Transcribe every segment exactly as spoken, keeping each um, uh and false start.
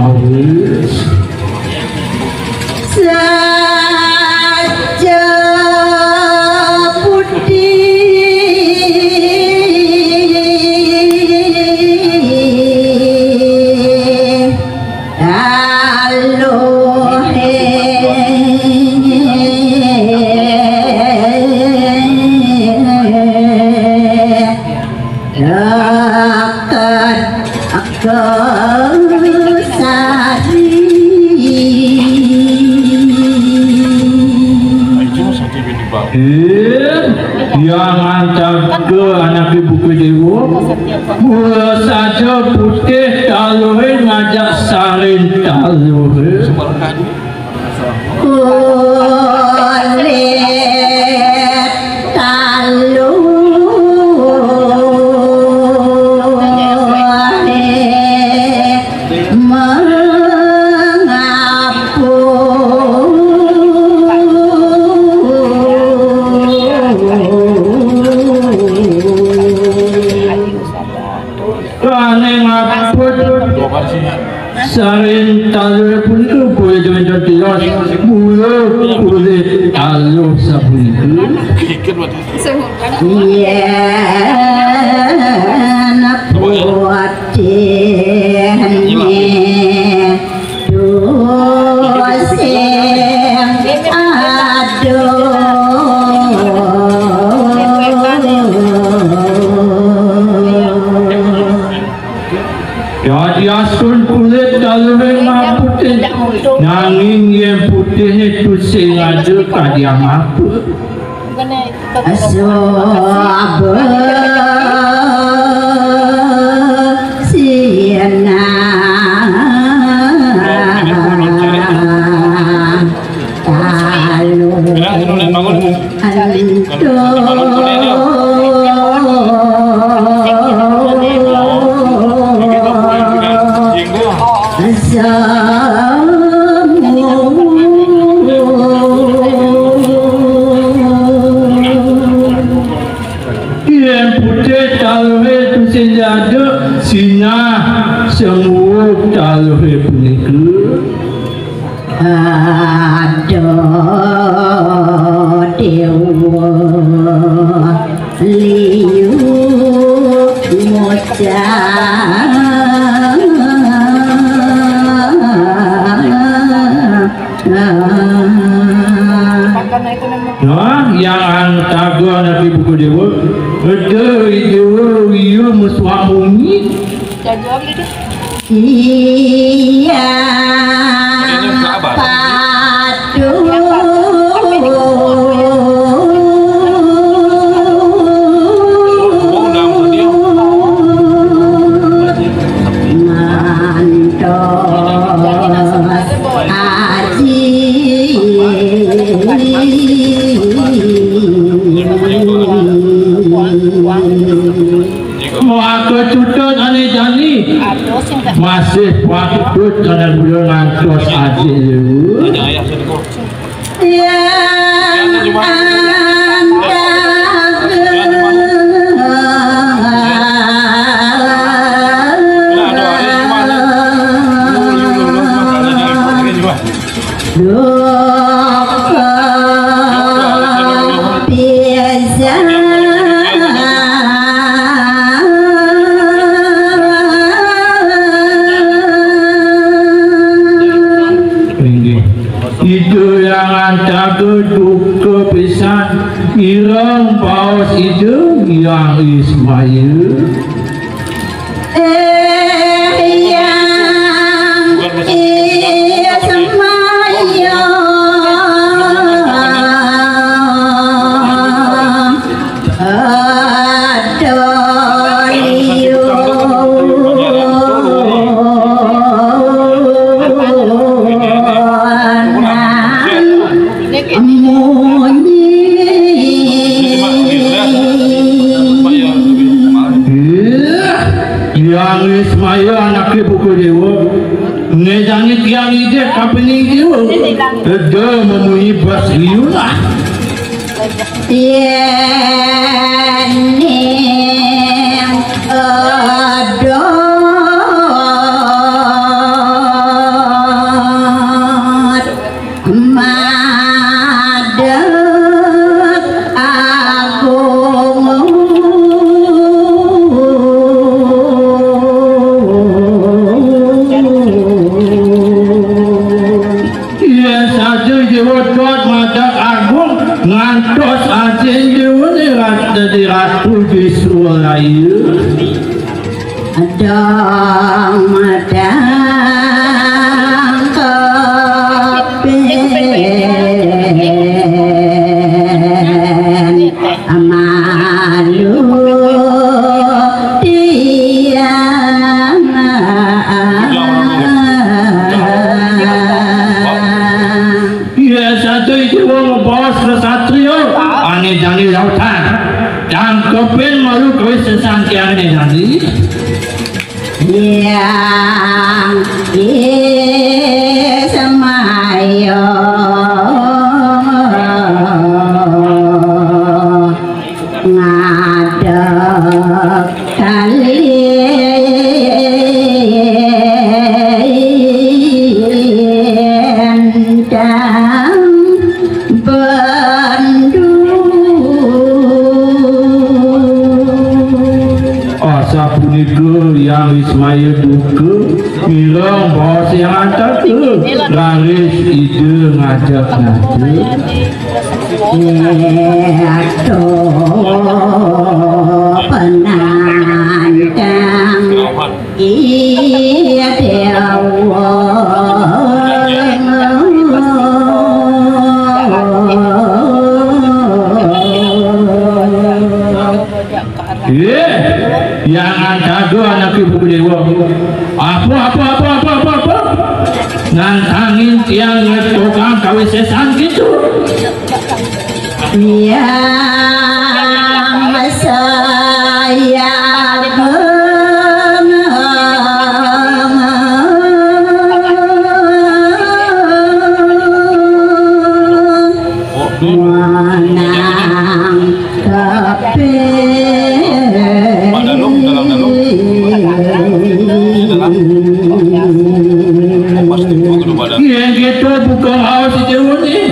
Saja putih taluhe. Rakat aku sari. Eh, yang antar ke anak ibu ke dewa. Mula saja putih taluhe ngajak sarin taluhe. Kulit taluhe mengapung. Kane ngapung. Sarin taluhe punika boya jaman tios, mula kulit taluh sapunika. Yen putihne tusing aduh. Dadi asun kulit taluhe maputih, nanging yen putihe tusing aja kadi apa? Asaba siena talu. Anto. Samu. Yen putih taluhe tusing jaduk, sinah semuwuh taluhe punika. Ada dewa liu ngucap. Nah, yang antaga anak ibu ke dewa. Ada dewa liu musuh munyi. Iya, padu. Mantos aji. Maka tutut ane jani. Masih patut kana gula ngantos aji. Ya, antaga. Duka pisan. Inggih. Ida yang antaga duka pisan, ireng baos Ida yang Ismail. Eyang Ismaya. Adoh, iya. Munyi. Iya, Hyang Ismaya anake Buka Dewa. Ngejani tiang idik kapining jiwa. Eda memunyi bas liulah. Yening eda Ngantos ajin Déwa Ratu, dadi ratu di Suralaya. Dong madang kepin malu tiang. Iya, satu iki wong bos kesatria. Ane jani lautan. Jangkepin malu kuwi sesangkiane jani. Yang ismayo ngadeg kalintang bendu. Asapunika Yang Ismail duka, mireng baos yang antaka, raris Ida ngajak-ngajak. Atuh penantang. Iya, Déwa. Iya, yang antaka anak ibu Déwa. Apa, apa, apa, apa, apa, apa? Nantangin tiang ngetokang kawisésan gitu. Yang saya menang tapi. Pak Dalung, dalam Dalung. Iya, dalam. Pas kedua, kedua Pak Dalung. Iya, gitu, bukan haus itu nih.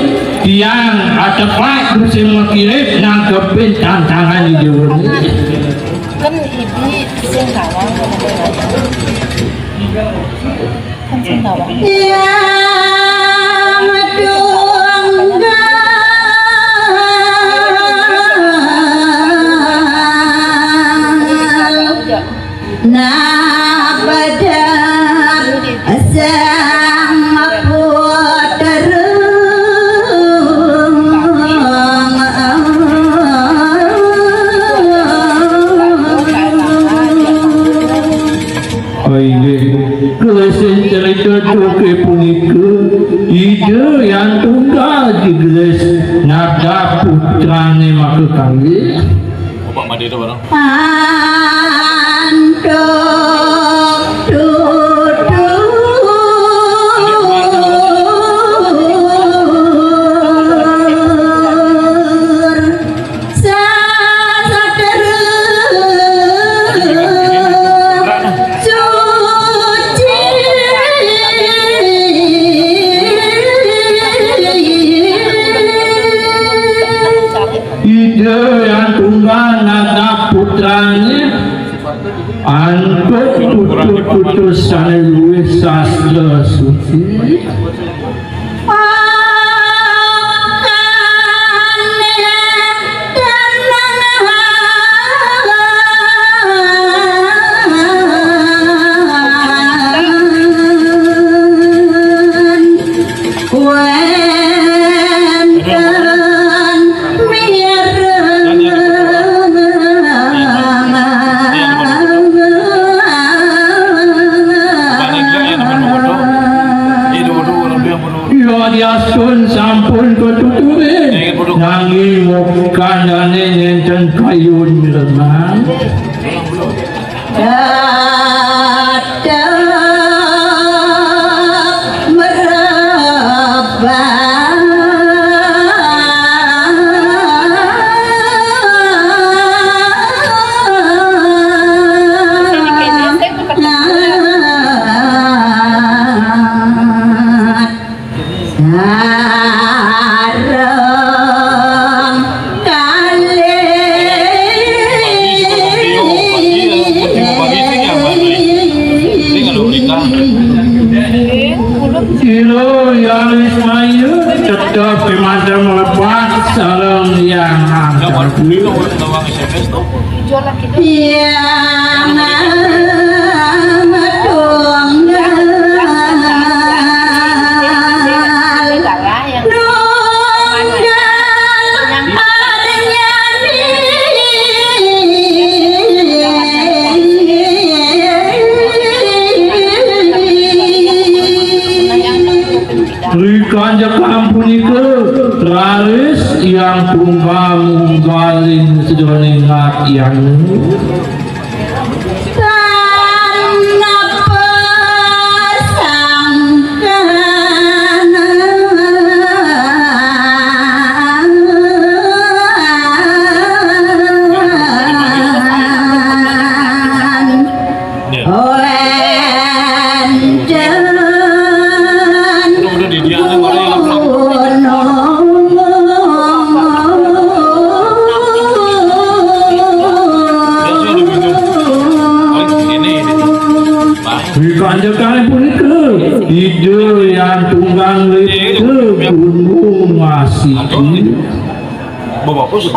Tiang atepak sing makirip nangkepin tantangan ijo. Kan ini sing tawang. Kan sing tawang. Yang tunggal Nah, pada sang putra. Oh, inggih. Gelis carita duké punika, Ida Hyang Tunggal digelis nabrak putrané makakawin. Bapak mandi itu bareng. Antuk tutur. Sasaterus suci. Ida Hyang Tunggal nabrak putrané antuk tutur-tutur sané luwih sastra suci. Wénten mireng. Iya, diastun sampun katuturin. Nanging mukanané nénten kayun mirengang. Tetep merebak. Sareng kalih. Ira Yang Ismail Tetep kemanten melepat sareng yang angkat. Iya, Mama Tunggal. Nunggal. Ri kanjekan punika raris yang tunggal munggaling sedurunge ngatian. Wikanjekan punika Ida Hyang Tunggal ngripta gunung asiki. Bapak Pus.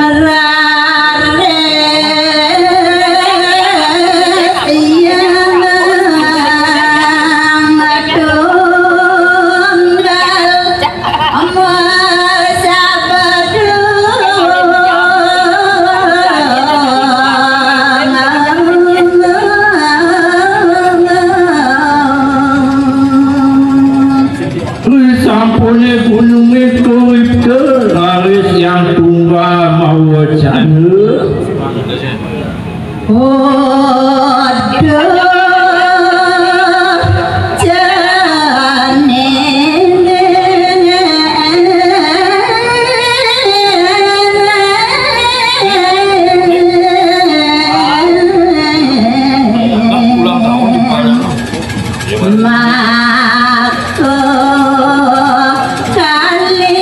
Sampune gununge kawipta raris Hyang Tunggal mawacana. Uduh jane. Maka kali.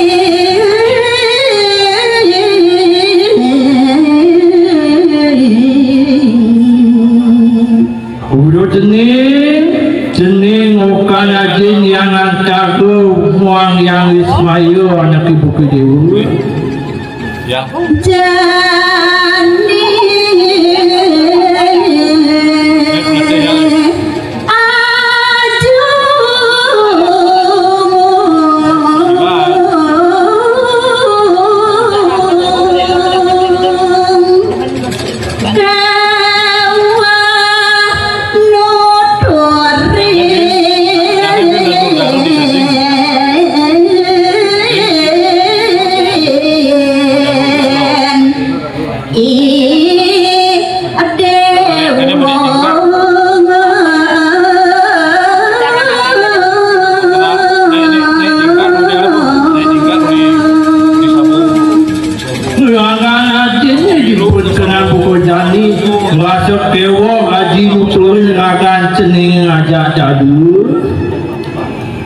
Uduh cening, cening okan ajin Hyang Antaga muang Hyang Ismaya anak ibu kedewa. Ya. Jani. Langan atine dipun kenang buku jani, rasa kewok aji nuturin ragan cening ngajak dadu.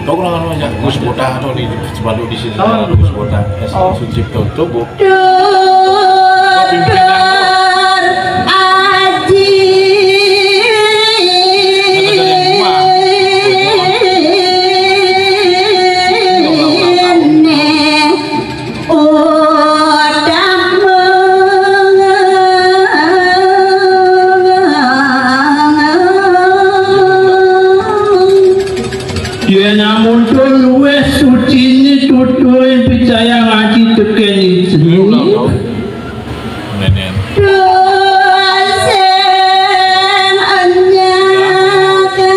Kau kurang anu aja, Gus Botah atau di sepanduk di sini, Gus Botah, S. Sucipto itu, Bu. Dokter Aji. Yen amun luwih sucine tuturin picayang aji teken isine. Dosen anyaka.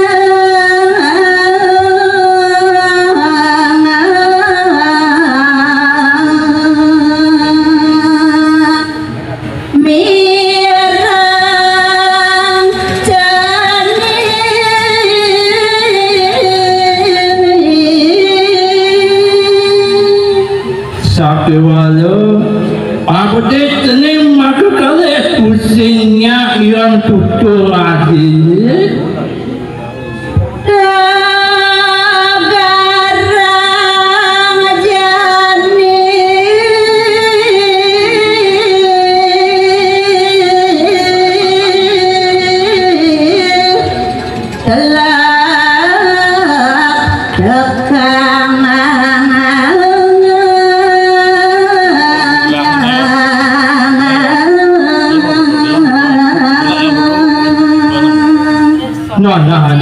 Mirang cening. Sakéwala abdi cening maka kalih pusingnya yang tutur adine. Dagarang jani. Telah dekang.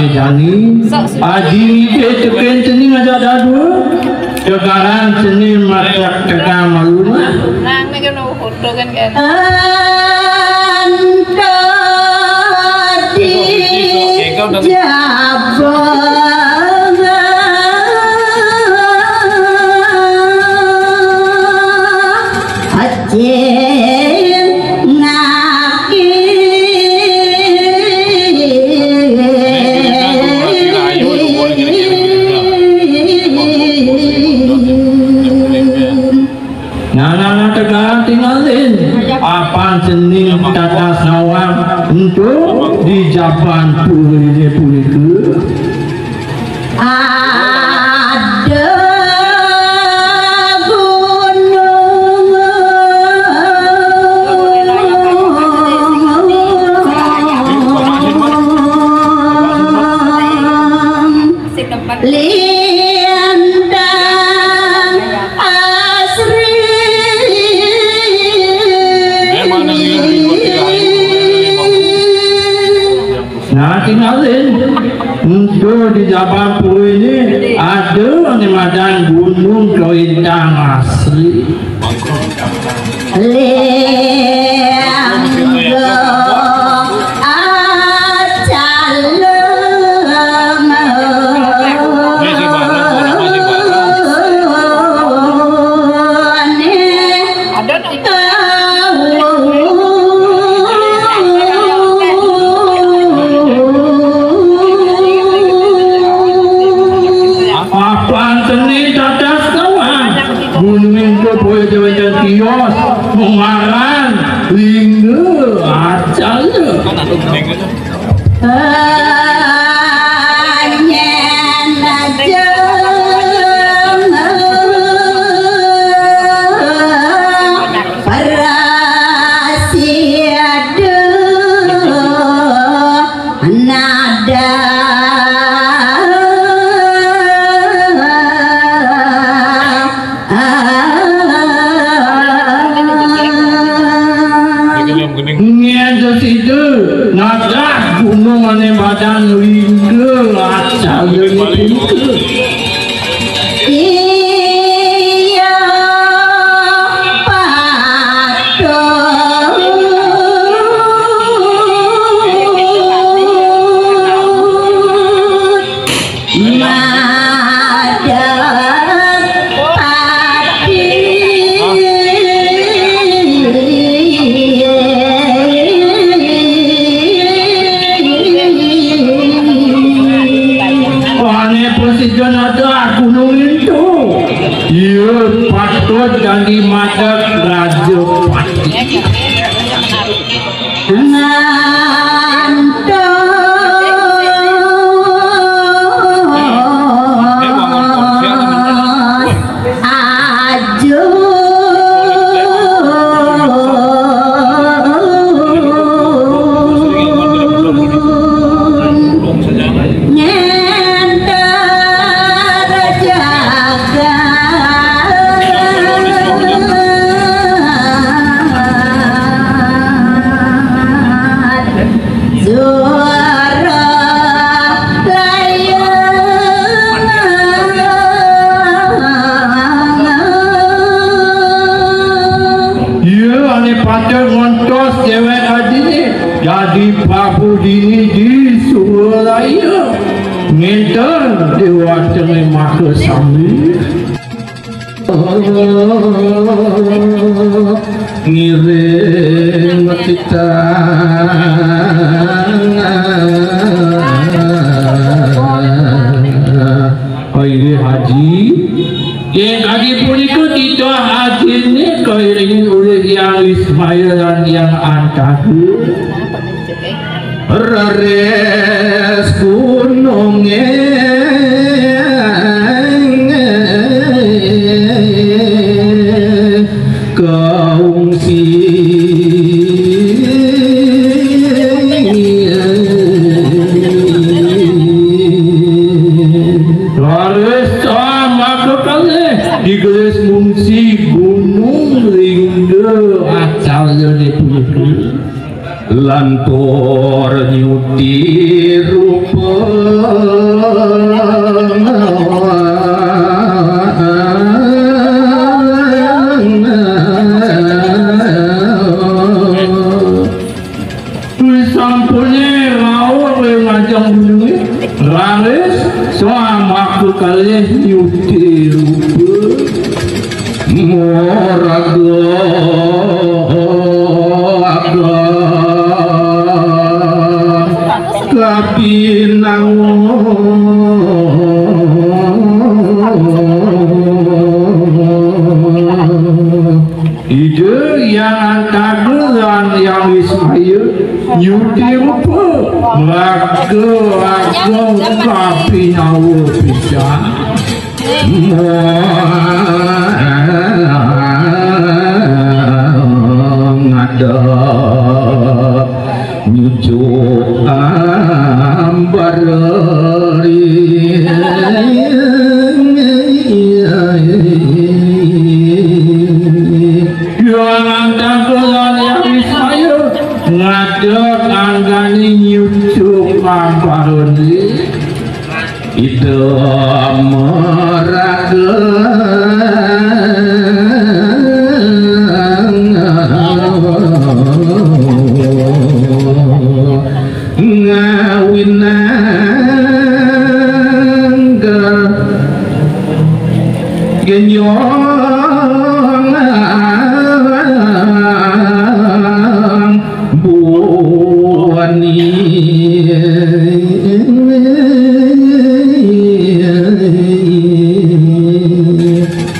Jani, aji ngibe teken cening aja dadua, kegaran cening matak tegang malu. Nang ni kena foto kan kan. Anta di Jabang. Acil naki. Nana tegal tingalin. Apan cening tatas nawang untuk di jaban puri punika. Ada gunung lintang asri. Nah, tingalin. Untuk di Jabang Puri ini ada ane madan Gunung Kelintang Asri. Lenggo acalem. Ane Apan seni dadas kawan. Gunung itu boleh diwénten tios, mengaran, lingga, acaya. Anyen aja. Parasiadu nada. Ngéntos itu nadah gunung ané madan lingga asalé punika. Iya, patut madep pati. Ané prasida nadah gunung itu. Iya, patut dadi madeg Raja Pati. Ngantos Ajung ngenter jagat Suralaya. Iya, ané patut ngantos déwék adiné dadi Prabu Dini di Suralaya. Ngénten déwatané maka sami. Ngiring titah. Kairing Haji. Ing kadi punika titah Hajiné kairingin olih Hyang Ismail lan Hyang Antaka. Raris gunungé kaungsi. Raris maka kalih digelis ngungsi Gunung Lingga Acaryané punika. Lantur nyuti rupa. Wisampuné rauh ring ajeng gunungé, raris samaka kalih nyuti rupa. Moraga aga kabinawa. Ida Hyang Antaga lan Hyang Wismaya nyuti rupa, raga agung kabinawa pisan. Ngadep nyucuk ambar ri. Hyang Antaga lan Hyang Wismaya ngadeg anggane nyucuk ambar ri. Ida maraga ngawinang genjong buani.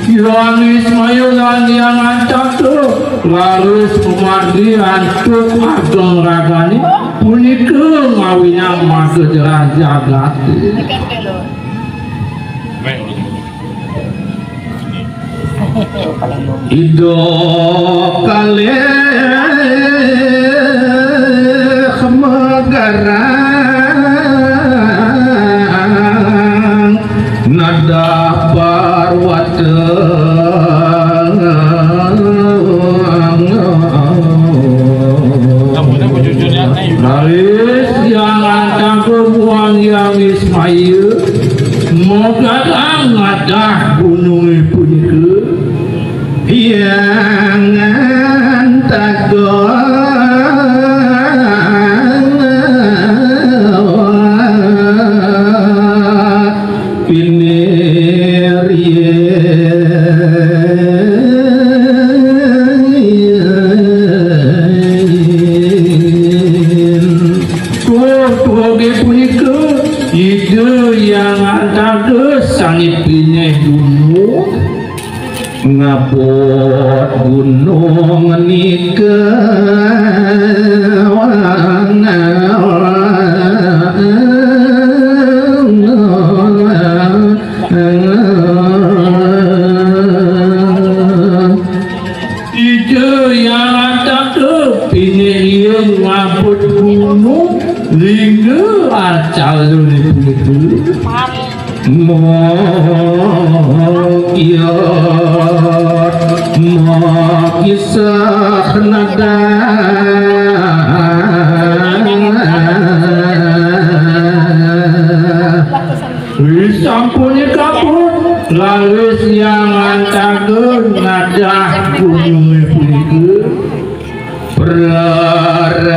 Hyang Wismaya lan Hyang Antaga raris pamargi antuk ageng ragane, punika ngawinang magejeran jagat. Ida kalih magarang nadah parwata. Raris Hyang Antaga muang Hyang Wismaya magarang nadah gununge punika. Hyang Antaga pinirian. Tur, tur punika Ida Hyang Antaga sane pineh gunung. Ngabot gunung nika. Ida Hyang Antaga pineh riin ngabot gunung lingga acarane punika. Mokyot mokisah nadah. Wisampunika pun, raris Hyang Antaga nadah gununge punika. Praraine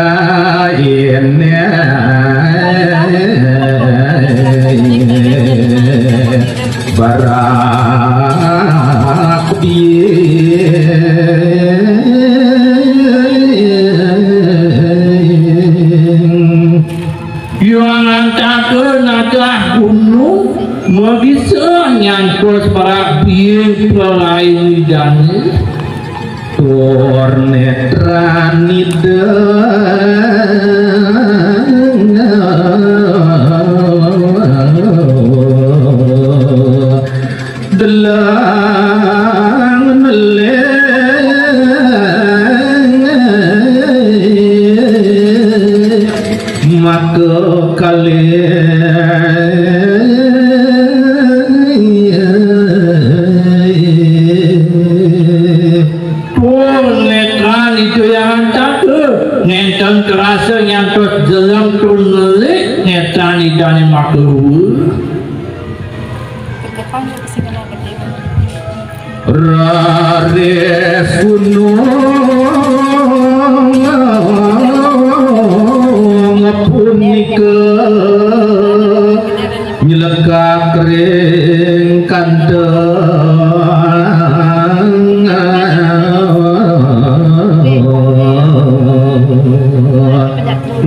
barak biing. Hyang Antaga nadah gunung, magisa nyantos parak biing pralain idane. Tur netran ida delang meleng maka kalih pun netran itu yang antaga nenten terang. Raris gunung punika nyelekak ring kanteng.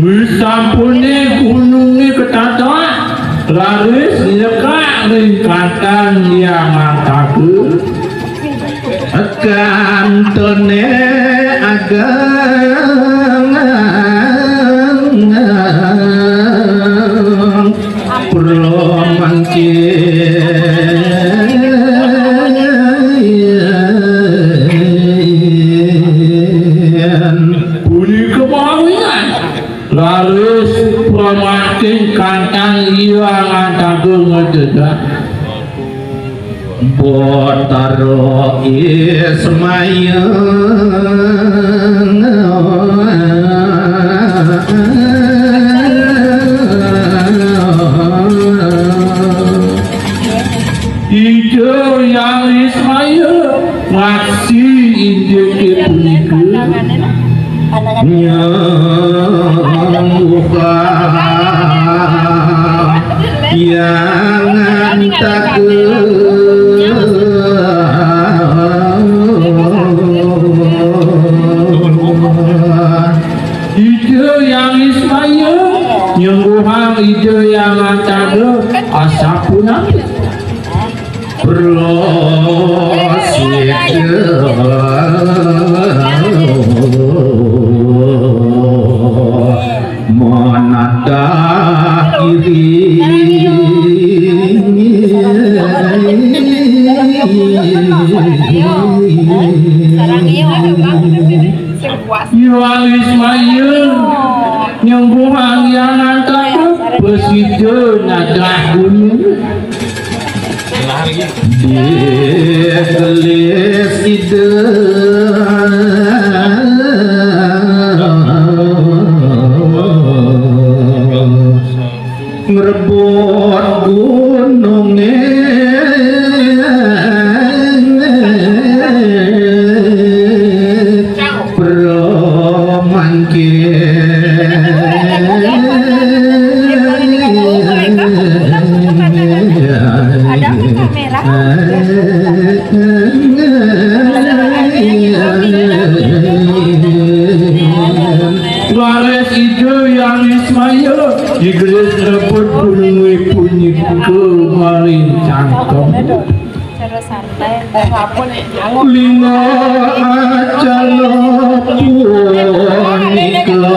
Wisampune gununge ketatak, raris nyekak ring kanteng Hyang Antaga. Kantone ageng Pramangkin. Punika mawinan raris pramangkin kanteng Hyang Antaga ngededak. Batara Ismaya. Ida Hyang Ismaya ngaksi indike punika. Nyembuhang Hyang Antaga. Ida Hyang Ismaya nyembuhang Ida Hyang Antaga asapunapi. Prasida manatah diri. Hyang Ismaya nyembuhang Hyang Antaga prasida natah gunung. Digelis Ida ngrebut gununge. Pramangkin. Ada kamera. Raris Ida Hyang Ismaya digelis ngrebut gununge punika maring Cangkem. Lingga Acala punika.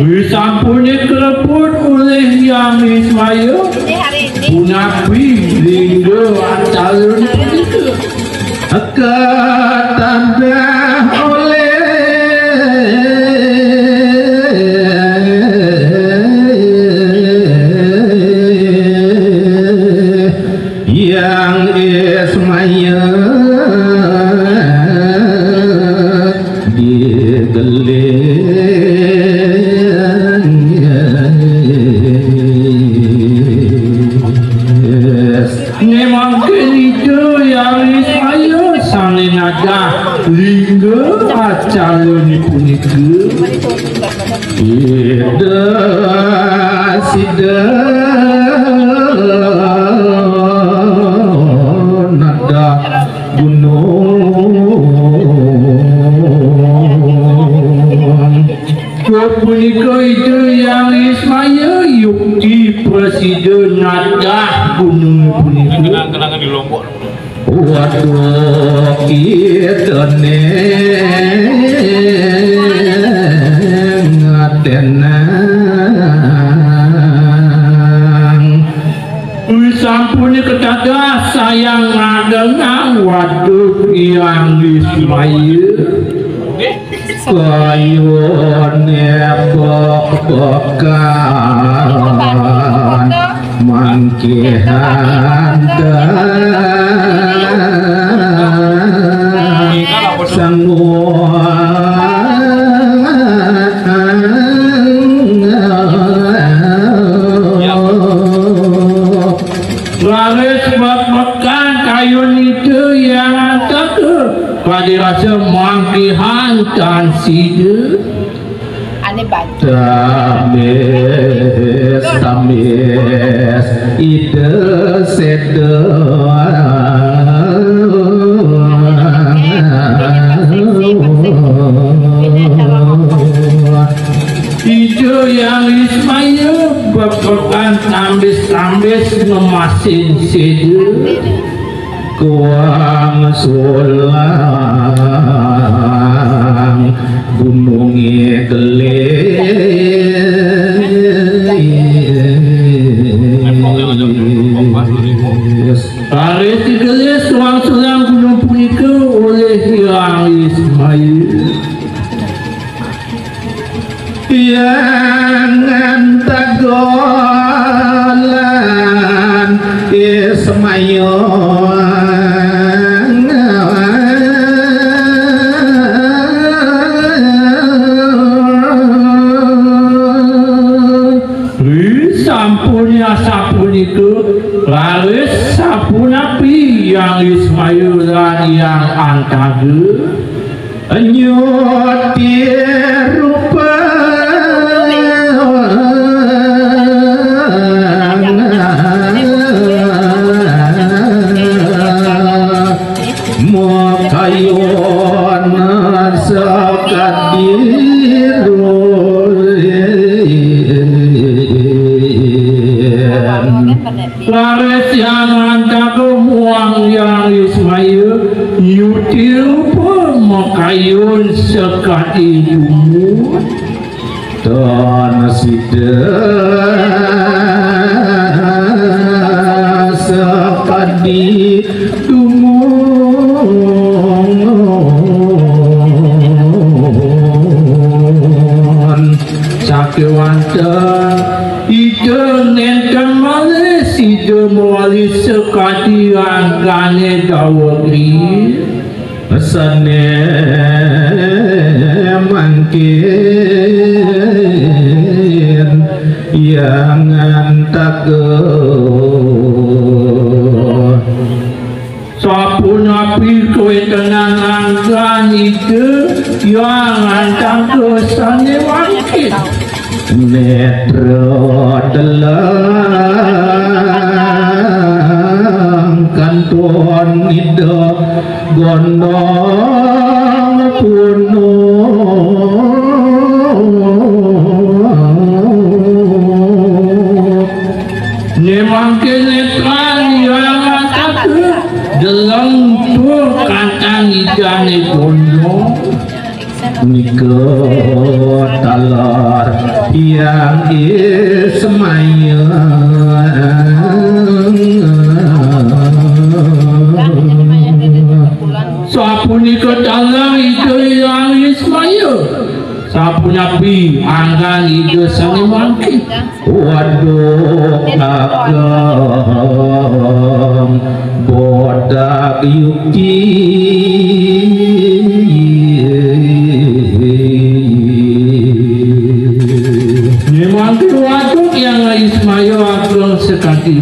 Wisampune krebut olih Hyang Ismaya, punapi Lingga Acala punika? Katambah olih Hyang Ismaya digelis. Nemangkin Ida Hyang Ismaya sane natah Lingga Acalane punika. Ida sida natah gunung. Punika Ida Hyang Ismaya yukti prasida natah gunung punika. Kenang-kenangan di Lombok. Waduh, kita ning ngatenang. Sampune ketadah sayang ngadengang, waduh, Hyang Ismaya. Kayune bek-bekan mangkihan sanggup. Sida. Ane baca. Tamis, tamis, Ida seda. Ida Hyang Ismaya bebekan tamis-tamis ngemasin sida. Kuang sulang gununge gelis. Raris digelis kuang sulang gunung punika olih Hyang Ismaya. Yang antagolan Ismail. Ri sampun asapunika, raris sapunapi Yang Ismail lan Yang Antaga? Nyuti rupa makayun sakadi ruin. Raris Yang Antaga muang Yang Ismail nyuti rupa makayun sakadi dumun. Tan sida sakadi dumun. Sakewanten Ida nenten malih sida mawali sakadi anggane dawa griya. Sane mangkin Yang Antaga. Sapunapi kawentenan anggan Ida Hyang Antaga sane wangkit? Netra deleng kantun Ida gondong punung. Nemangke netran Hyang Antaga deleng tur kantun Idane gondong. Nika taler Hyang Ismail. Sapunika taler Ida Hyang Ismail. Sapunapi anggan Ida sane mangkin? Waduh, kakang bodak yukti. Nyemangke waduh Hyang Ismail ageng sekadi.